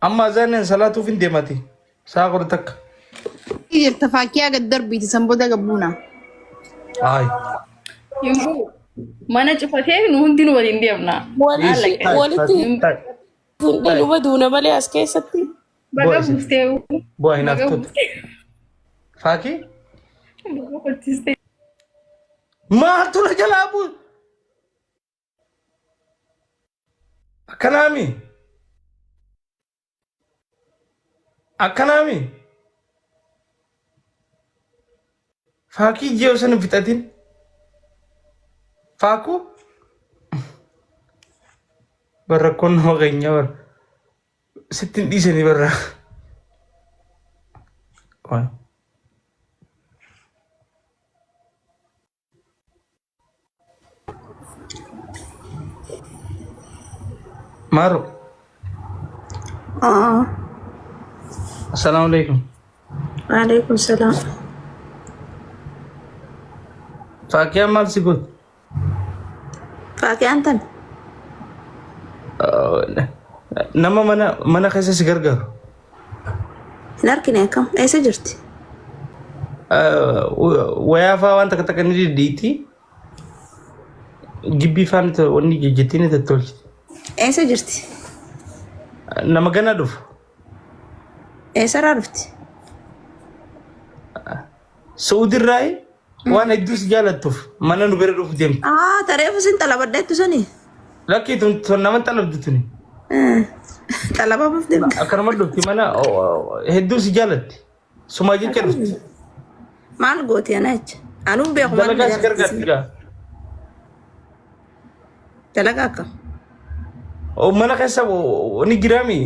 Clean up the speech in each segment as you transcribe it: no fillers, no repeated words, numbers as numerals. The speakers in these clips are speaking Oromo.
Amma azaaneen salaatuuf hin deemati. Sa'a 11. Jirta faakkiyaa gad darbiiti san booda gabbuuna. Ayi. Hin bu'u. Mana cufatee nu hundinuu waliin deemna. Walitti Haala walitti Ta'i. dhuma duuna malee as keessatti. Baga Bu'a isin. buuftee. Bu'a hin Baga haftuutu. buuftee. Faakii? Baga qochistee. Maaltu na jalaa bu'u? Akkanaami? Akkanaami? Faakii ji'a osoo hin fixatin. Faakuu? Barra rakkoon nama keenya bara. Sitti hin dhiisanii barra. Qoy. Maaru. Aa, Assalaamu alaikum. waalaikum salaam. Faakiyaan maal si goote? Faakiyaan tan Nama mana mana keessa si gargaaru. hin argine akkam eessa jirti? Wayaa faa waan takka takka ni diddiitti. Gibbii faa ni wanni jejjettii ni tottolchiti. Eessa jirti? Nama gana dhufu. Eessarraa dhufti? Suudirraa waan hedduu si jaalattuuf mana nu bira dhufu deemti. Aa, tareefu sin xalabadheettu sani. Lakkii tun tun nama xalabdu tuni. Xalabamuuf deemti. Akkanuma dhufti mana hedduu si jaalatti. Sumaa jecha dhufti. Maal gooti ana jecha? Anuun beeku maal na Dalagaa si jaalatti gargaarti isin. gaa. Dalagaa akkam? Mana keessa ni jiraami.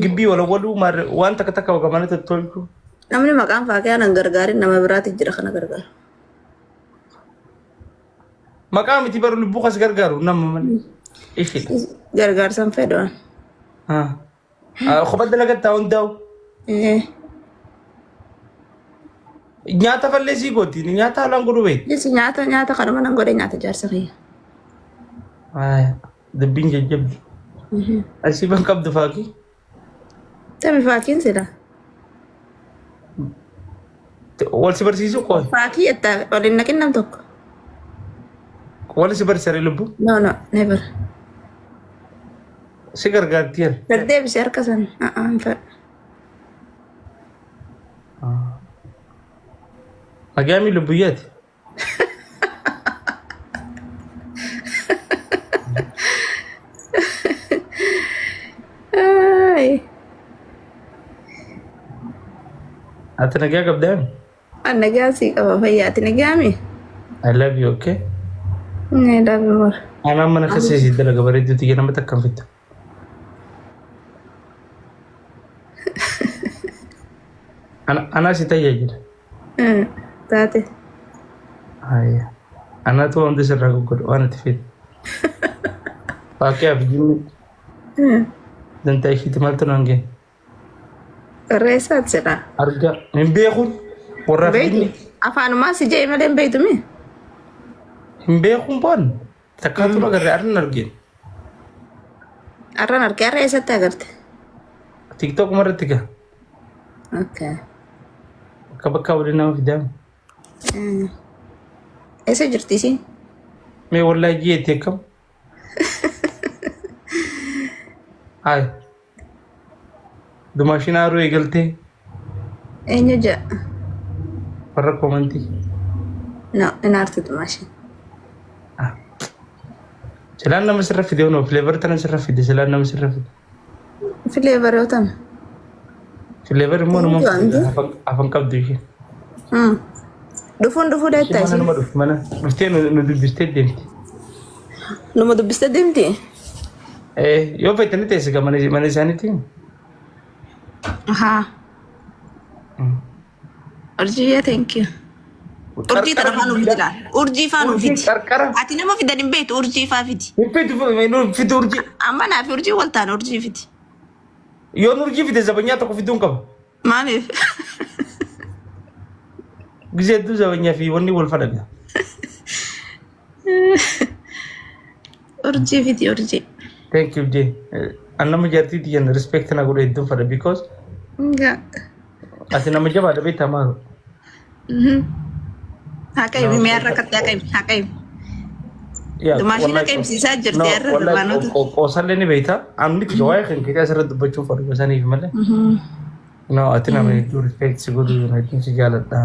Gibbii walawwaluu waan takka takka bakka mana tottolchu. Namni maqaan faakee anan gargaarin nama biraati jira kana gargaara. Maqaa miti baru lubbuu kas gargaaru nama malee. Ishiidha. Gargaarsan fedhu an. Kophaa dalagattaa hundaa'u. Nyaata fallee sii gooti. Nyaata haalaan godhuu beekti. Jesi nyaata nyaata kanuma nan godhe nyaata jaarsa kiyya. Dubbiin jajjabdi. Asii ban qabdu faakii. Tami faakiin sila. Wal si barsiisuu qoy. Faakii jettaa waliin naqin nam tokko. Wal si barsiisare lubbu. No no never. Si gargaarti yaa. Gad deebisi harka san. A'aa hin fedhu. Nagaami lubbuyyaati. Ay. Ati nagaa qabdaa? An nagaa sii qaba fayyaa ati nagaami? I love you, okay? I love you more. Anaan mana keessa isii dalaga bareedduu tiyya nama takka hin fittu. Anaa si tajaajila. Taate. Ayya. Anatu waan hunda sirraa goggodhu waan ati feetu. Faakkiyaaf jimmi dantaa ishiitti maaltu naan ga'e. Barreessaati jedha. Arga hin beekuun warraaf Beektu. jimmi Afaanumaa si jee malee hin beektu mi? hin beekuun boon takkaatu agarre arran argeen. Arran argee arra eessatti agarte? Tiktok marratti gaa Okay. bakka bakka waliin nama fidaame. Eessa jirti isiin? Mee wallahi ji'eetti akkam? Ay. Dumaashin aaruu eegaltee Eenyu jedha? warra koomantii. No, hin aartu dumaashin. Silaan nama sirra fide onoo fileevar tana sirra fide silaan nama sirra fide. Fileevar yoo ta'an. Fileevar immoo nama Wanti. afan qabdu isheen. Dhufuun dhufuu deetta Mana isiin. nama dhufti mana dhuftee nu dubbistee deemti. Numa dubbistee deemti? Eh, yoo feete ni teesse gaa mana mana isaaniitti. Ahaa. Urjiyyee thank you. Urjii tana faa nuuf fidi laal. Urjii faa nuuf fidi. Qarqara. Ati nama fidan hin beektu urjii faa fidi. Hin fidu fidu urjii. Amma naaf urjii wal taane urjii fidi. Yoon urjii fide zabanyaa tokko fiduu hin qabu. Maaliif? Gisee hedduu zabanyaa fi wanni wal fadhaga. Urjii fidi urjii. Thank you Jay. An nama jaartii tiyyan respect na godhe hedduun fedha because ati nama jabaadha beektaa maaru. Haqa himi mee har'a akkatti haqa himi haqa himi. Maashina qeemsiisaa jirti har'a durbaanota. Qoosallee ni beekta. Amni kiyya waa'ee kan keetii asirratti dubbachuun fedhu saniif malee. No, ati nama hedduu respect si godhu hedduun si jaaladha.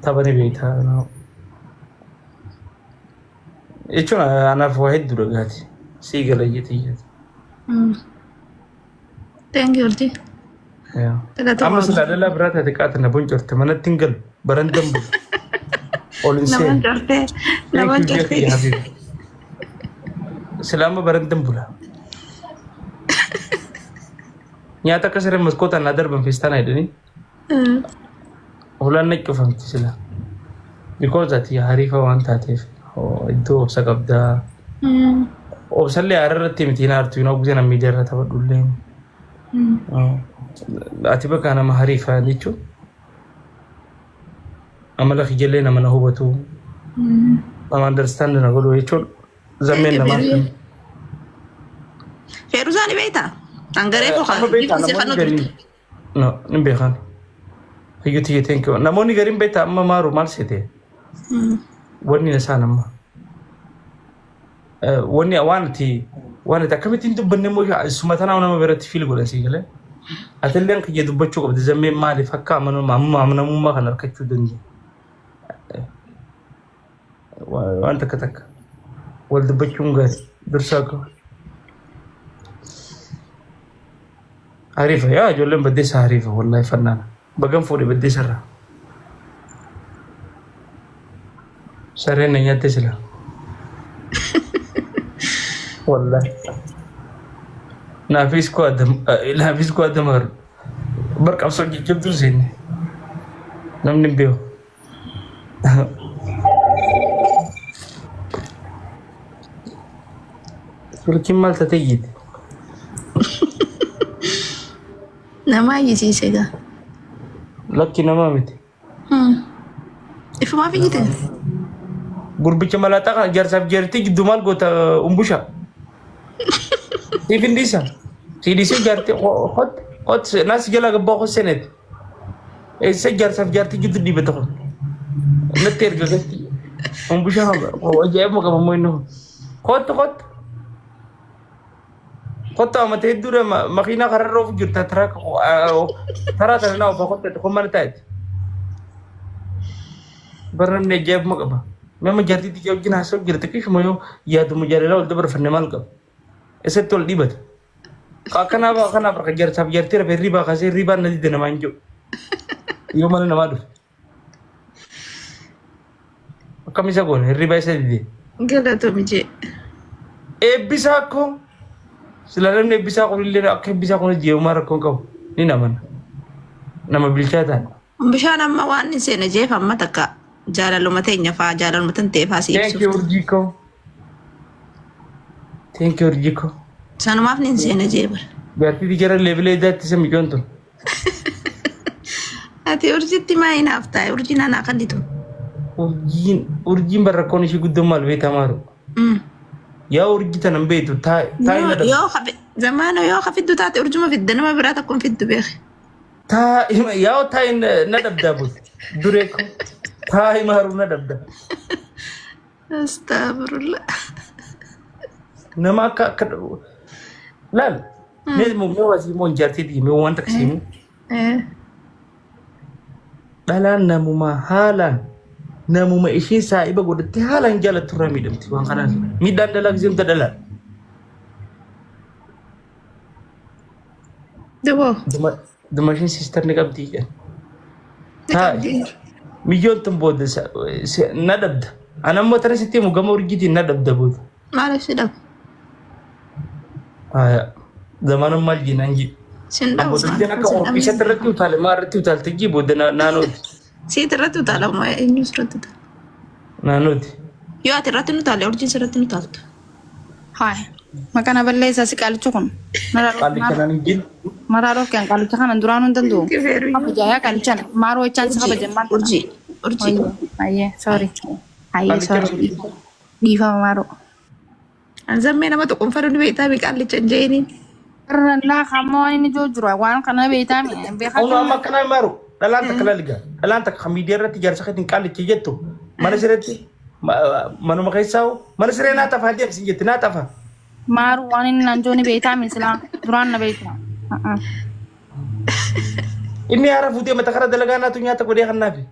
Tapha ni beekta. No. Jechuun anaaf waa hedduu dhagaati. Sii gala jettee jettee. Thank you Urjii. Amma silaa dhalaa biraa taate qaata na boncorte manatti hin galu barandan bulu. Ol hin Nama seenu. cortee. Nama Thank you, cortee. Jeffy Habib. Silaa amma barandan bula. Nyaata akka siree maskootaan naa darban feestaanaa jedhanii. Hulaan na cufamti sila. Because ati hariifa waan taateef iddoo obsa qabdaa. Obsallee aara irratti miti hin aartu yoo guzee namni miidiyaa irra taphadhullee. Ati bakka nama hariifa jechuun amala kiyyallee nama na hubatu. Nama understand na godhu jechuun zammeen namaa. Feeruzaa ni beektaa? Hangaree koo Amma beektaa kan namoonni gariin. No, hin beekan. Hayyuu tiyya thank you. Namoonni gariin beektaa amma maaru maal seete? Wanni isaan amma. Wanni waan ati waan ati akkamittiin hin dubbanne immoo suma tanaa nama biratti fiil godhan sii galee. Atilleen kiyya dubbachuu qabdi zammeen maaliif akka amanamummaa kana argachuu danda'e. Waan takka takka wal dubbachuun gaarii dursa akka. Hariifa yaa ijoolleen baddeessa hariifa wallahi fannaana. Bagan fuudhe baddeessa irraa. Sareen na nyaatte sila. Wallahi. Naafis koo adda naafis koo adda maaru. Bar qabsoo jajjabduu seenne. Namni hin beeku. Silkiin maal tatee iyyite? Nama iyyisiise egaa. Lakki namaa miti. Ifumaaf iyyite. Gurbicha malaaxaa kana jaarsaaf jaartii gidduu maal goota umbusha? Siif hin dhiisa. Si dhiisee jaartii hot hot naas jalaa gabbaa hot seeneeti. Eessa jaarsaaf jaartii gidduu dhiibata kun? Natti erga gatti. Umbusha ajaa'ibuma qaba immoo inni kun. Kottu kottu. Kottu amata hedduudha makiinaa kararra ofu jirta taraa tana naa ofa kottu kun mana taa'etti. Bara namni ajaa'ibuma qaba. Nama jaartii xiqqaa wajjin haasa'u jira xiqqishuma yoo yaaduma jaalalaa wal dabarfanne maal qaba? Eessatti wal dhiibata? Akkanaaf akkanaaf harka jaarsaaf jaartii rafee hirribaa kaasee hirribaan na dide namaan jiru. Yoo mana namaa dhufe. Akkam isa goone hirribaa isa dide. Galatoomi jee. Eebbisaa koo sila namni eebbisaa kun illee akka eebbisaa kun jeemumaa rakkoon qabu ni namana. Nama bilchaataan. Bishaan amma waan hin seene jeef amma takka jaalaluma teenya faa jaalaluma tan ta'e faa si Thank you ibsuuf. urjii koo. Thank you urjii koo. Sanumaaf ni hin seene jee bara. Jaartii jara leebilee idaatti isa mijoon tun. Ati urjitti maa hinaaf taa'e urjiin anaa kallitu. Urjiin urjiin barrakkoon ishii guddoon maal beektaa maaru? Yaa urjii tana hin beektu taa'i na dhabda. Yoo hafe zamaana yoo hafiddu taate urjuma fidde nama biraa tokko hin fiddu beeke. Taa'i yaa taa'i na dhabdaa bul. Duree koo taa'i maaruu na dhabda. Astagfirullah. Nama akka akka laal. Mee mee wasii moo jaartii mee waan takka siimuu. Dhalaan namumaa haalaan namuma isheen saahiba godhatte haalaan jaalattu irraa miidhamti waan kanaan. Miidhaan dhalaa gisee dhalaa. Duboo. Duma isheen siistar ni qabdi jedhan. Taa'i. Miyyoon tun booda na dhabda. Ana immoo tana sitti himu gama urjiitiin na dhabda booda. Maaliif si dhabu? Haaya. Zamanuun maal jeenaan jee. Sin dhabu. Booda isheen akka isatti irratti utaale maa irratti utaalte jee booda naannooti. Siit irratti utaala moo eenyu sirratti utaala? Naannooti. Yoo ati irratti nu utaale urjiin sirratti nu utaaltu. Haay. Maqaan balleessaa si qaalicha kun. Qaalicha naan hin jiru. Maraa dhorkeen qaalicha kana duraan hin danda'u. Kabaja yaa qaalicha maaroo jechaan si kabajan maal? Urjii. Urjii. Ayyee sorry. Ayyee sorry. Dhiifama maaroo. An zammee nama tuqunfadhu ni beektaa miqaallicha hin jeeniin. Irra kammoo waan inni jiru jira waan kana beektaa beekaa. Onu amma akkanaa maaru dhalaan takka laliga dhalaan takka kan miidiyaa irratti jaarsa keetiin qaallicha jettu mana sireetti manuma keessaa mana siree naa tafa deemsi jetti naa tafa. Maaru waan inni naan jiru ni beektaa misilaa duraan na beektaa. Inni haara fuutee mata kara dalagaa naatu nyaata godhee kannaafi.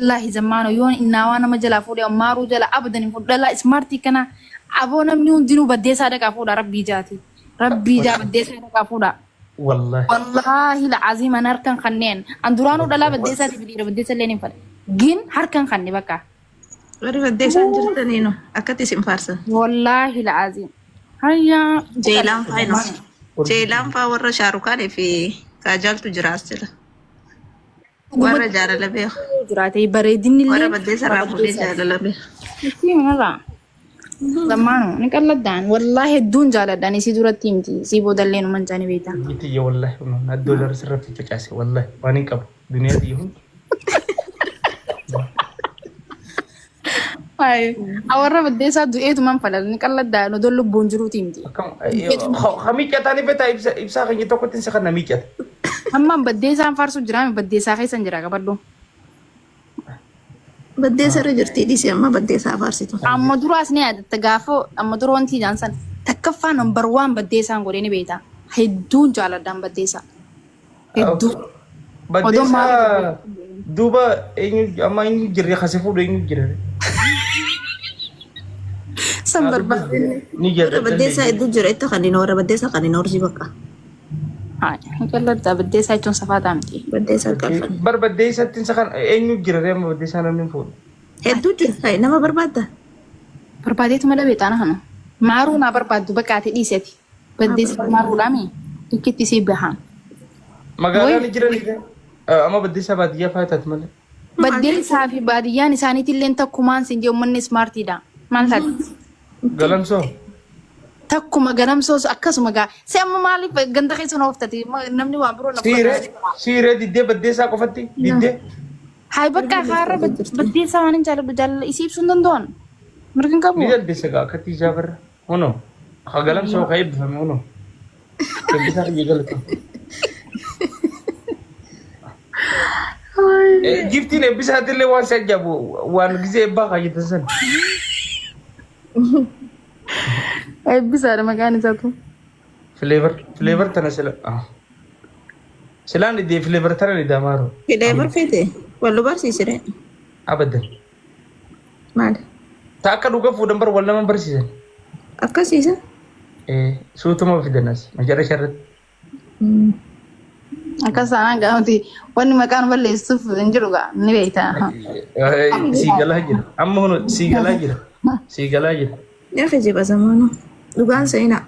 Wallaahi zammaano yoon innaawaa nama jalaa fuudhee maaruu jala abadan hin fuudhu dhalaa ismaartii kana aboo namni hundinuu baddeessaa dhaqaa fuudha rabbii jaati. Rabbii jaa baddeessaa dhaqaa fuudha. Wallaahi. Wallaahi la'aziim an harkan kanneen an duraanuu dhalaa baddeessaatiif dhiira baddeessa illee hin fadha. Gin harkan kanne bakka. Warri baddeessaan jirtaniinu akkatti isin faarsan. Wallaahi la'aziim. Hayyaa. Jeelaan faa ino. Jeelaan faa warra Shaarukaanii fi Kaajaaltu jira as jira. Warra jaalala beeku. Jiraate bareedinni Warra illee. baddeessa irraa fuudhee jaalala beeku. Isii manarraa. Zammaano ni qalladhaan wallaahi hedduun jaaladhaan isii duratti himti isii boodallee numan jaani beektaa. Tiyya wallaahi na doolara sirratti facaase wallaahi waan hin qabu duniyaa tiyya hundi. Awarra baddeessaa du'eetuman falal ni qalladhaan odoo lubbuun jiruuti himti. Akkam miiccataa ni fetaa ibsaa keenya tokkotti isa kana miiccata. Hammaan baddeessaan faarsu jiraame baddeessaa keessan jira qabadhu. Baddeessa irra jirti dhiisii amma baddeessaa faarsitu. Amma duraas ni yaadatta gaafa amma dura wanti ijaan san takkaffaa number one baddeessaan godhee ni beekta. Hedduun jaaladhaan baddeessaa. Hedduu. Baddeessaa duuba eenyu amma eenyu jirre kase fuudhu eenyu jira. San barbaadne. Ni Warra jira. baddeessaa hedduu jira itti kan hin warra baddeessaa kan hin horsi bakka. Ni qalladhaa baddeessaa jechuun safaataa miti. Baddeessaa qalfan. Bar baddeessatti isa kan eenyu jira amma baddeessaa namni hin fuudhu. Hedduu jira nama barbaadda. Barbaadeetuma dhabee xaana kana. Maaruu naa barbaaddu bakka ati dhiiseti. Baddeessaa maaruudhaami. Ikkitti sii bahaan. Magaalaa ni jiran amma baddeessaa baadiyyaa fa'aa taate malee. Baddeessaa fi baadiyyaan isaaniitillee takkumaan siin jee uummanni ismaartiidha. Maal taate? Galamsoo. Takkuma galamsoos akkasuma gaa. Si amma maaliif ganda keessa na ooftate? Namni waan biroo na Siiree siiree diddee baddeessaa qofatti diddee. Hayi bakka kaarra baddeessaa waan hin jaalladhu jaalala isii ibsuu hin danda'an. Mirga hin qabu. Ni dandeessa gaa akkatti ijaa barra. Hunoo ka galamsoo ka eebbifame hunoo. Eebbisaa kiyya galata. Giftiin eebbisaatillee waan si ajaa'ibu waan gisee eebbaa kaayyetan sana. Eebbisaadha maqaan isaatu. Flavor flavor tana sila. Silaan idee flavor tana ni damaaro. Flavor feete wal barsiisire. Abadan. Maali? Ta akka dhuga fuudhan bar wal nama barsiisan. Akkasiisa. Suutuma fidanas macarra irratti. Akkas taanaan gaafati wanni maqaan balleessuuf hin jiru gaa ni beekta. Sii galaa jira. Amma hunu sii galaa jira. Sii galaa jira. Yaa kijiba zamaanu. Dhugaan seenaa.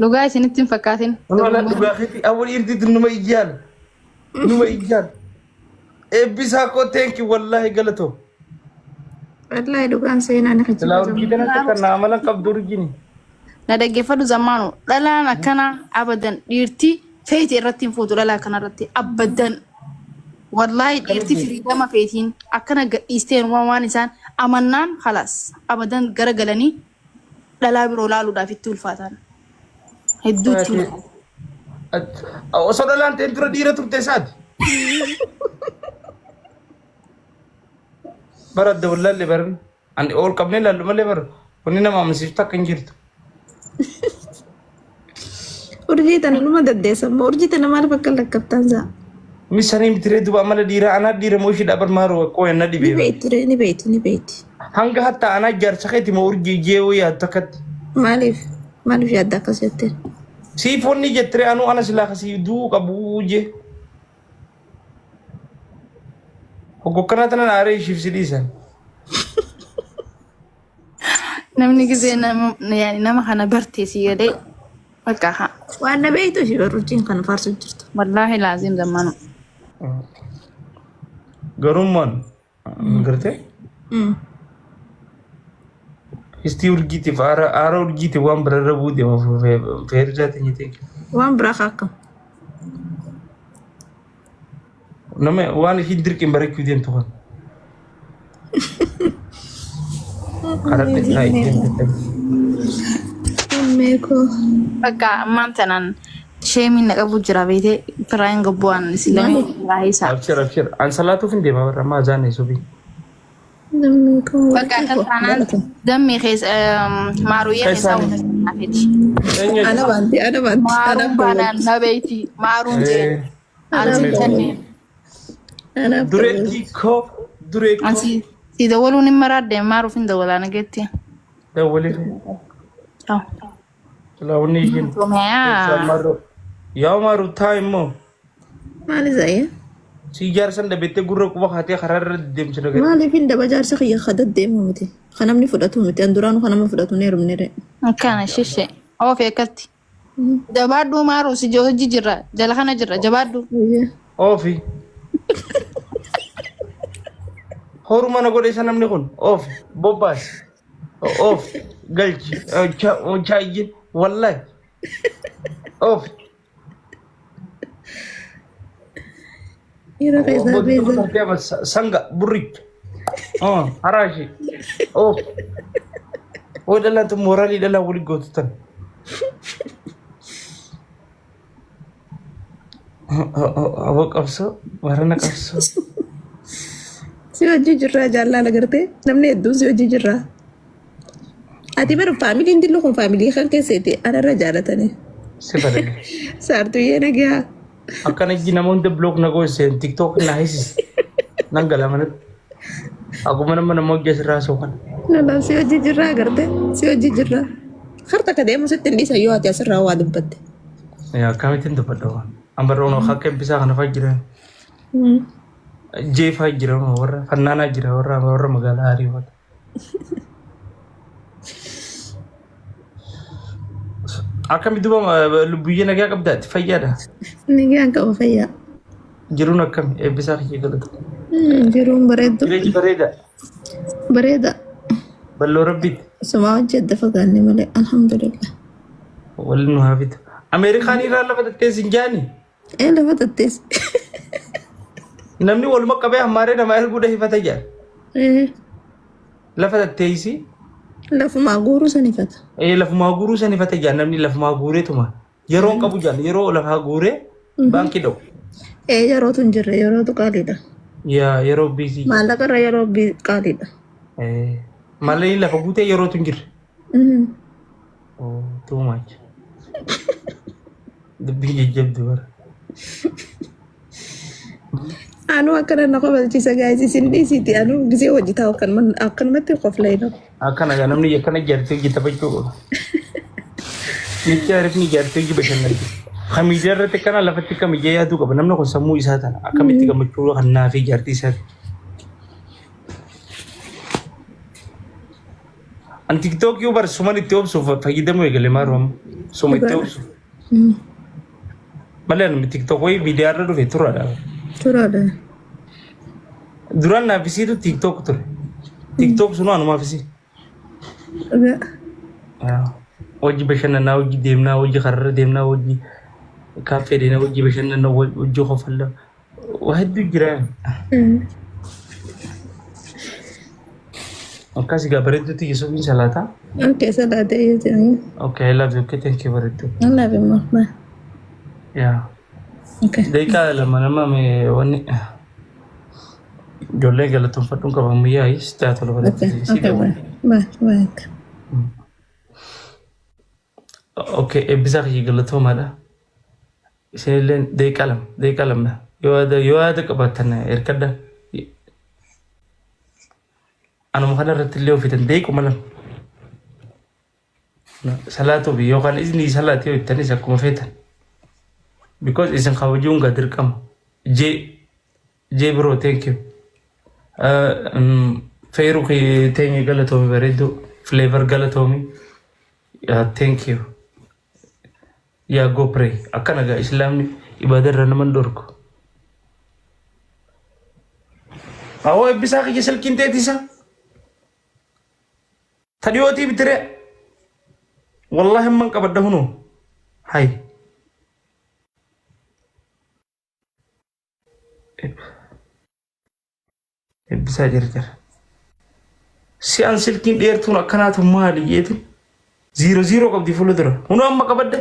Dhugaa isinitti hin fakkaatin. Wala dhugaa keetii awwal irtiitu numa ijaan. Numa ijaan. Eebbisaa koo teenki wallaahi galatoo. Wallaahi dhugaan seenaa ni kijiba Silaa urjii zamaanu. tana takka na amalan qabdu urjiini. Na dhaggeeffadhu zammaanu dhalaan akkana abadan dhiirti feeti irratti hin fuutu dhalaa kana irratti abadan. Wallaahi dhiirti firiidama feetiin akkana gadhiisteen waan waan isaan amannaan khalaas abadan garagalanii dhalaa biroo laaluudhaaf itti ulfaatan. Hedduu itti ulfaata. Osoo dhalaan ta'in dura dhiira turte isaati. Bara adda wallaalle baran. Ani ol qabnee laallu malee bara. Wanni nama amansiiftu akka hin jirtu. Urjii tana numa daddeessa immoo urjii tana maal bakka lakkabtaan saa? Misanii mitiree duuba amala dhiiraa anaa dhiira moo ishee dhabar maaruu akkoo enna Ni dhibee. beekti ree ni beekti ni beekti. Hanga hatta anaa jaarsa keeti moo urjii jeewuu yaaddu akkatti. Maaliif maaliif yaadda akkas jetteen? Siif wanni jettiree anuu ana silaa kasii du'uu qabu jee. Hoggokkanaa tanan aaree ishiif si dhiisan. Namni gisee nama yaani nama kana barte si galee bakka haa. Waan na beektu ishee bar urjiin kan faarsu jirtu. Wallaahi laazim zammaanu. Garummaan gartee histii urjiitiif aara aara urjiitiif waan birarra buute feerjaa ta'e. Waan biraa akkam. Nama waan ishiin dirqiin barachuu deemtu kan. Karatti taa'i. Meekoo. Bakka ammaan tanaan sheemiin na qabu jira beetee firaayin gobbu'aan isin lameen raayisa. Abshir abshir. An salaatuuf hin deema warra ammaa azaan subii. Namni koo. Bakka akka taanaan dammii keessa maaruyyee keessaa Keessaani. wanta naafeti. Ana baanti ana baanti ana Maaruun baanaan na beeyti maaruun jee. Ansi jenne. Ana Dureetti koo duree koo. Ansi si dawaluun hin maraadde maaruuf hin dawalaa nageetti. Dawwaliif. Ciao. Laawunni ishiin. Yaa. Yaa maaru taa immoo. Maal isa ayya? Si ijaarsan dhabettee gurra quba kaatee karaa irra deemtu nagara. Maaliif hin daba jaarsa kiyya kada deemu miti? Kan namni fudhatu miti. An duraanuu kan nama fudhatu ni heerumne re. Akkana shishee. Oofi akkatti. Jabaadhuu maaruu si hojii jirra jala kana jirra jabaadhuu. Oofi. Horuma na godhe isa namni kun oofi bobbaas oofi galchi chaayyin wallahi oofi. Dhiira keessaa beekan. Sanga burricha haraashi oofi. Hoo dhalaan tun mooraalii dhalaa waliin gootu tan. Aboo qabsoo warana qabsoo. Si hojii jirraa jaalala agartee namni hedduun si hojii jirraa. Ati bara faamiliin dillu kun faamilii kan keesseeti anarra jaalatanii. Si bareeda. Saartuyyee nagaa. Akkana ijji namoonni block na gooseen TikTok na hisis. Nan gala manatti. Akkuma nama nama hojii asirraa haasa'u kana. Lalaaf si hojii jirraa agartee si hojii jirraa. Harta ka deemu sitti hin dhiisan yoo ati asirraa waa dubbatte. Akkamittiin dubbadha waan. Ambarra onoo akka eebbisaa kana fa'aa jiran. Jee fa'aa jira warra fannaanaa jira warra warra magaalaa hariifata. Akkami duuba lubbuyyee nagaa qabdaati fayyaadha. Nagaan qaba fayyaa. Jiruun akkami eebbisaa kiyya galata. Jiruun bareeddu. Jireenyi bareeda. Bareeda. Balloo rabbiitti. Sumaa hojii adda fagaanne malee alhamdulillah. Waliin nu haa fidu. Ameerikaan irraa lafa tatteessi hin jaani. Ee lafa tatteessi. Namni waluma qabee hammaaree namaa erguu dhahifata jaa. Ee Lafa tatteessi. lafumaa guuruu san ifata. Ee lafumaa guuruu san ifata jaa namni lafumaa guureetuma. Yeroon qabu jaan yeroo lafaa guuree baankii dha'u. Ee yerootu hin jirre yerootu qaaliidha. Yaa yeroo biisii. Maallaqa irra yeroo qaaliidha. Malee lafa guutee yerootu hin jirre. Oh, too much. Dubbii jajjabdu bara. Anuu akkana na kofalchiisa gaayis isin dhiisiiti anuu gisee hojii taa'u akkanumatti kofla. Akkana gaa namni akkana ijaartee hojii taphachuu qaba. Jecha arifni ijaartee hojii bashannanti. Kamiijaa irratti akkana lafatti kamiijaa yaaduu qaba. Namni kun sammuu isaa tana akkamitti gammachuu kan naaf ijaartii isaati. An TikTok yoo bar suman itti obsuuf fayyadamuu eegale maaruu amma suma itti obsuuf. Malee ani TikTok wayii miidiyaa irra dhufe turaadha. Turaadha. Duraan naaf isiitu TikTok ture. TikTok sunuu anumaaf isii. Hojii bashannanaa, hojii deemnaa, hojii kararra deemnaa, hojii kaaffee deemnaa, hojii bashannanaa, hojii kofallaa. Waa hedduu jira. Akkas egaa bareedduutti Yesuufiin salaataa. Okay, salaatee jechuun. Okay, I love you. Okay, thank you bareedduu. I love you more. Bye. Yeah. Okay. Daqiiqaa 2 nama mee wanni ijoollee galatoonfadhuun qaba ammayyaa sitti tola Okay. bareedduu. Okay, bye. Bye. Bye. Okay, eebbisaa kiyya galatoomaadha. Isinillee daqiiqaa 2 daqiiqaa 2 yoo yaada qabaattan erkadha. Anuma kana irratti illee ofiitan daqiiquma 2. Salaatuuf yookaan izni salaati yoo ittanis akkuma feetan. Because isin kabajuun gaa dirqama. Jee Jee bro, thank you. Feeruu teenye galatoomi bareedduu. Flavor galatoomi. Yeah, thank you. Yaa go pray. Akkana gaa islaamni ibaada irra nama hin dhorku. Awoo eebbisaa kiyya silkiin teetisa. Ta dhiyootii bitiree. Wallahi hamman qabadha hunoo. Hay. Eebbisaa jarjara. Si'an silkiin dheertuun akkanaatu maali jeetin ziiro ziiroo qabdi fuula dura. Hunoo amma qabadde.